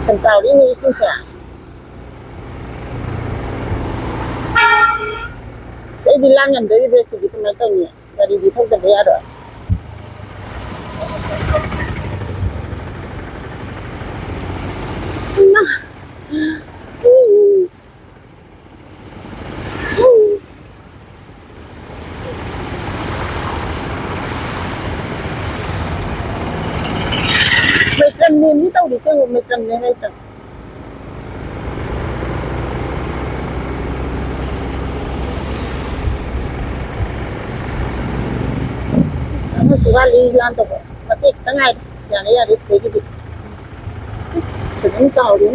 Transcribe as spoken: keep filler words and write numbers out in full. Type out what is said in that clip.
ꯌꯥꯝ ꯆꯥꯎꯔꯤꯅꯦ ꯏꯁꯤꯡꯁꯦ꯫ ꯑꯁ, ꯑꯩꯗꯤ ꯂꯥꯡ ꯉꯝꯗꯣꯔꯤꯕ꯭ꯔꯥ ꯁꯤꯗꯤ? ꯀꯃꯥꯏꯅ ꯇꯧꯅꯤ? ꯒꯥꯔꯤꯗꯤ ꯊꯧꯗꯕ ꯌꯥꯔꯣꯏ꯫ ꯏꯃꯥ! ꯃꯩꯇ꯭ꯔꯝꯅꯦ ꯃꯤ ꯇꯧꯔꯤꯁꯦ ꯌꯦꯡꯉꯣ, ꯃꯩꯇ꯭ꯔꯝꯅꯦ ꯍꯥꯏꯗꯣ꯫ ꯑꯁ, ꯑꯃꯁꯨ ꯋꯥꯠꯂꯤ ꯂꯥꯟꯗꯧꯕ꯫ ꯃꯇꯦꯛ ꯈꯤꯇꯪ ꯉꯥꯏꯔꯦ꯫ ꯌꯥꯔꯦ, ꯌꯥꯔꯦ, ꯁꯤꯗꯒꯤꯗꯤ꯫ ꯑꯁ, ꯐꯖꯅ ꯆꯥꯎꯔꯦ꯫